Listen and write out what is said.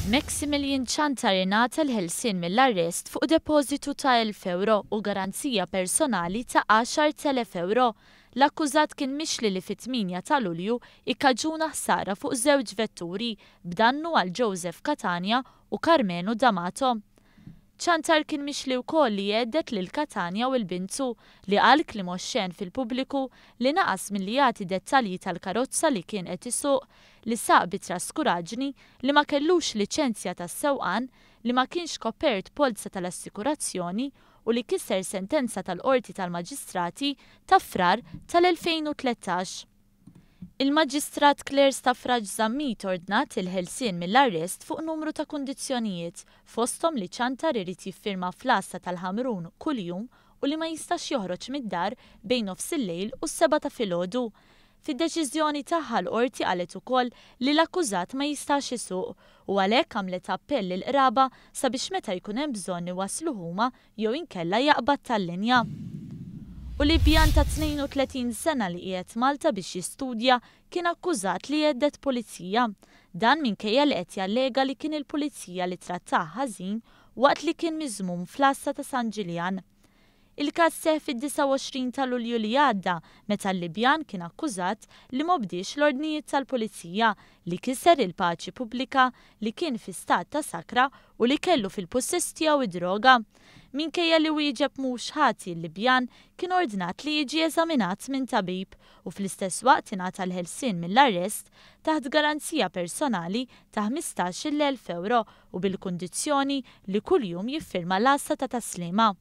Maximilian Ciantar ingħata l-ħelsien mill-arrest fuq depożitu ta' €1,000 u garanzija personali ta' €10,000. L-akkużat kien mixli li fit-8 ta' Lulju ikkaġuna ħsara fuq żewġ vetturi b'dannu għal Joseph Catania u Karmenu D'Amato. Ciantar kien mixli wkoll li jhedded lil Catania u 'l bintu, li qal kliem oxxen fil-pubbliku, li naqas milli jagħti dettalji tal-karozza li kien qed isuq, li saq bi traskuraġni, li ma kellux liċenzja tas-sewqan, li ma kienx kopert polza tal-assikurazzjoni u li kiser sentenza tal-Qorti tal-Maġistrati ta' Frar tal-2013. Il-Maġistrat Claire Stafrace Zammit ordnat il-ħelsien mill-arrest fuq numru ta' kundizzjonijiet, fosthom li Ciantar irid jiffirma fl-għassa tal-Ħamrun kuljum u li ma jistax joħroġ mid-dar bejn nofsillejl u s-sebgħa ta' filgħodu. Fid-deċiżjoni tagħha l-Qorti qalet ukoll li l-akkużat ma jistax isuq u għalhekk għamlet appell lill-qraba sabiex meta jkun hemm bżonn iwassluh huma jew inkella jaqbad tal-linja. U Libjan ta' 32 sena li qiegħed Malta biex jistudja kien akkużat li hedded pulizija. Dan minkejja li qed jallega li kien il-pulizija li trattah ħażin waqt li kien miżmum fl-għassa ta' San Ġiljan. Il-każ seħħ fid-29 ta' Lulju li għadda meta l-Libjan kien akkużat li m'obdiex l-ordnijiet tal-pulizija, li kiser il-paċi pubblika, li kien fi stat ta' sakra u li kellu fil-pussess tiegħu d-droga. Minkejja li wieġeb mhux ħati l-Libjan kien ordnat li jiġi eżaminat minn tabib u fl-istess waqt ingħata l-ħelsien mill-arrest taħt garanzija personali ta' €15,000 u bil-kundizzjoni li kuljum jiffirma l-għassa ta' Tas-Sliema.